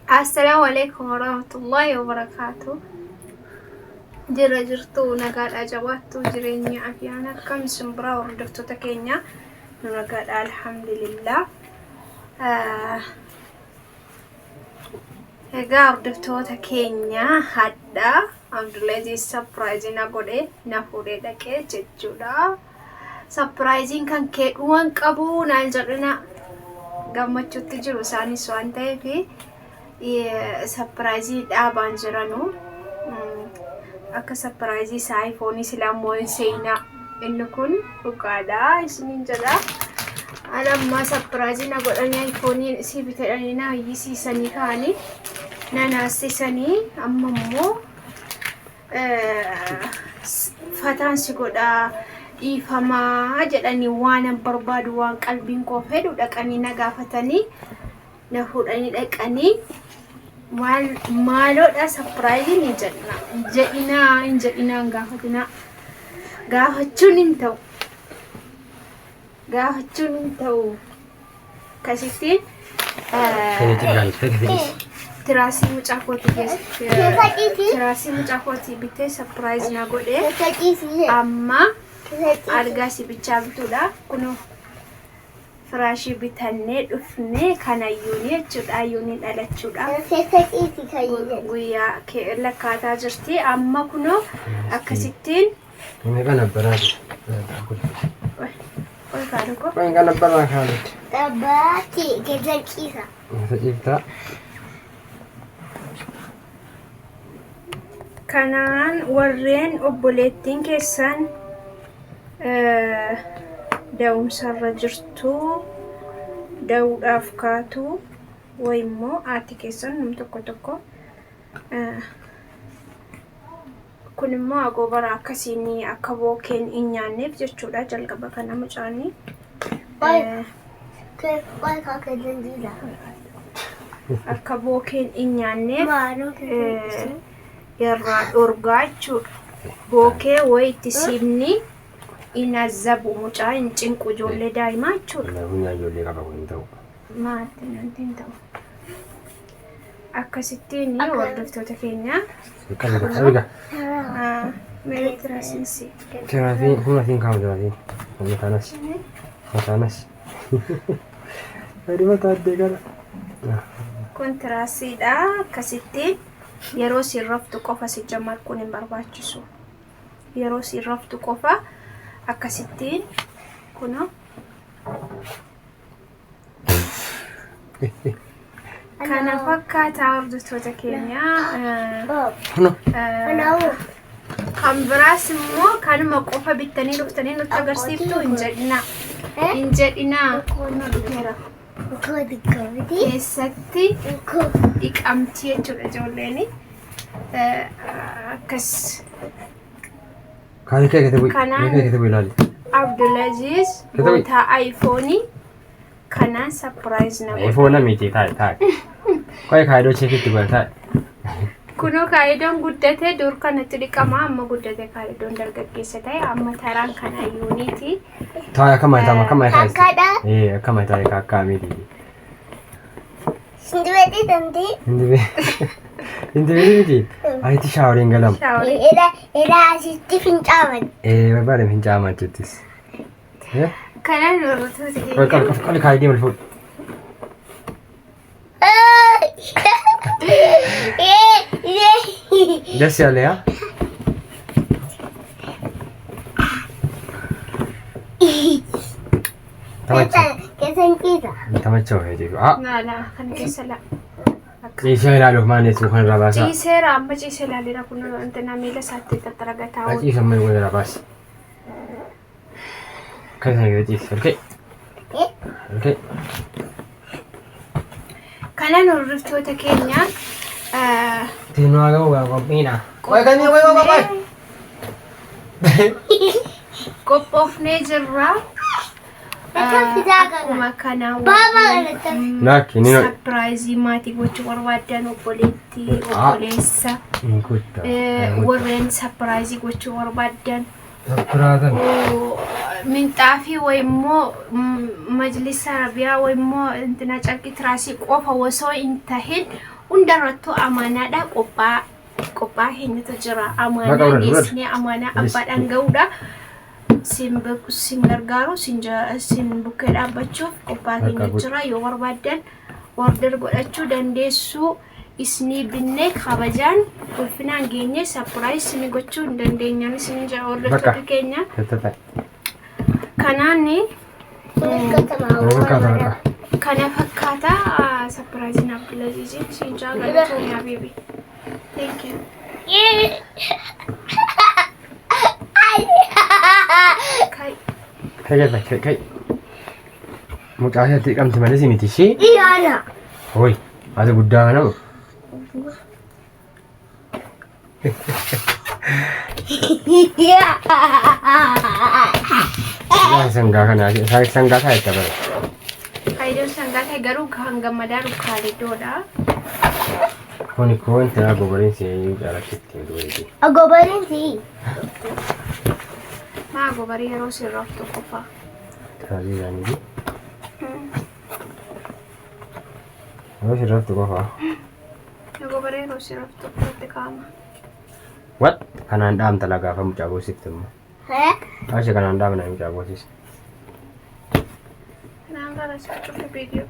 Assalaamu alaikum warahmatullahi wabarakaatu. Jirra jirtu, nagaadhaa, jabaattu, jireenya afiyaan akkam isin biraa, hordoftoota keenya? Nu nagaadha, alhamdulillah. Egaa hordoftoota keenya, hadha Abdulaziz surprise na godhe, na fuudhee dhaqee jechuudha. Surpriseiin kan kee dhuman qabu naan jedhina, gammachuutti jiru isaanis waan ta'eef surprise dhaabaan jiranu. Akka surprise isaa iPhone silaa immoo hin seenaa, inni kun dhugaadha isiniin jedha. Ala ammaa surprise na godhanii iPhone si bitadhanii na hiyyisiisanii ka'anii na naasisanii, amma immoo fataan si godhaa, dhiifamaa jedhanii, waan an barbaadu, waan qalbiin koo fedhu dhaqanii na gaafatanii, na fuudhanii dhaqanii. Maal maaloodha, surpriseiin hin jedhina, hin jedhinaa, hin jedhinaa, hin gaafatinaa. Gaafachuun hin ta'u, gaafachuun hin ta'u. Akkasittiin tiraasii mucaa kootii keessa tiraasii mucaa kootii bitee surprise na godhee, amma algaa si bichaa bituudha. Kunoo firaashii bitannee dhufnee, kan ayyuunii jechuudha, ayyuunii dhalachuudha guyyaa lakkaataa jirti amma. Kunoo akkasittiin. Meeqa nabbaraa Ol kaadhu ko. Meeqa nabbaraa kaalutti? Tabaati keessa ciisa. Isa ciiftaa. Kanaan warreen obboleettiin keessan da'umsarra jirtu, da'uudhaaf kaatu, wayi immoo haati keessan nam tokko tokko, kun immoo agoobara akkasiin akka bookeen hin nyaanneef jechuudha, jalqaba kana mucaanii. Akka bookeen hin nyaanneef irraa dhorgaa jechuudha. Bookee wayi itti siibni hin azzabu, mucaa hin cinqu, ijoollee daa'imaa jechuudha. Funyaan ijoollee qaba, kun hin ta'u. Maal nanti hin ta'u. Akkasittiin hordoftoota keenya. Qabi qabi. Meerii tiraasiinsi. Tiraasiin humna siin kaamu tiraasiin. Mataanas. Mataanas. Gadi mataa addee gara. Kun tiraasiidha. Akkasittiin yeroo siin raftu qofa si jamar kun hin barbaachisu. Yeroo siin raftu qofa akkasittiin kunoo. Kana fakkaataa, hordoftoota keenya. Kuno. Kan biraas immoo kanuma qofa bittanii dhuftanii nutti agarsiiftu hin jedhinaa. Hin jedhinaa. Kunoo dhufeera. Keessatti dhiqamti jechuudha ijoolleen. Akkas. Kaani kee kitabu. Kanaan- Kee kitabu ilaali. Abdulaziz Kitabu- bootaa iPhone kanaan surprise na godhe. iPhone miti, taa'e taa'e. Qoy, kaayidoo cheekitti godhe, taa'e. Kunoo kaayidoon guddate, dur kanatti dhiqama, amma guddate, kaayidoon dargaggeessa ta'e, amma taraan kan ayyuuniiti. Taa'e, akkama taa'e, akkama taa'e. Kakkaadha. Ee, akkama taa'e, kakkaa miti. Sindibeetii dandii. Hindi miti. Ayitti shaaworiin galamu. Shaaworii. Ila asitti fincaaman. Ee, barbaade fincaa'ama achittis. Eh? Kanaan hordoftoota Qoy, keenya. qabi qabi, kaayidii wal fuudhu. Dassi yaale yaa. Tamacha. Keessan ciisa. Tamacha wayii jechuudha. Ah, Naala kan keessa la. Ciisee ilaaluuf maal jechuun kan irraa baasaa? Ciiseera, amma ciisee ilaaleera, kun wanti miila isaatti xaxxaragataa oolu. Ciisa amma irraa baasi. Kan isaan keessa ciise. Olka'e. Olka'e. Kanaan hordoftoota keenya Tinuu haga waa qophiidha. Qoy kan qoy qoy qoy. Qophoofnee jirra. Akkuma kana Lakki ni surprise maatii gochuu barbaadan, obboleettii, obboleessa, hin kutta. warreen surprise gochuu barbaadan Sappiraatan. Minxaafii wayimmoo majlisa arabiyaa wayimmoo intina carqii tiraasii qofa osoo hin tahin hundarrattuu amaanaadha qophaa qophaa keenyatu jira. Maqaa Amaanaa warra geessinee amaanaa Yes. abbaadhaan ga'uudha. Sin gargaaru sin bukkee dhaabbachuuf qophaa Bakka keenya bu'u. jira. Yoo barbaaddan order godhachuu dandeessu. Isinii binnee kabajaan ulfinaan geenye surprise isinii gochuu hin dandeenyaan isin jira hordoftoota Bakka. keenya. Tattata. Kanaan Bakka bakka. Kana fakkaata surpriseiin Abdulaziziin isin jaa galatoomii habiibi. Thank you. Kai. Kai kai kai. Mucaa isheetti qabdi malee si miti ishee. Iyaana. Hoi, ati guddaa kana moo? Isaan sangaa kana isaan sangaa isaa itti bara. Faayidoon sangaa ta'e garuu kan gammadaa rukkaaleddoodha. Kuni kun tinaa gobariin si jaalatti dubartii. Agobariin si. Maa gobarii yeroo sirraaf tokko fa'a. Taasii isaaniiti. Yeroo sirraaftu qofa. Gobaree yeroo sirraaf tokkotti kaa'ama. What? Kanaan dhaamta la gaafa mucaa boosifte immoo. Hee? Ashe kanaan dhaamna mucaa boosise. Kanaan galas cufe viidiyoo.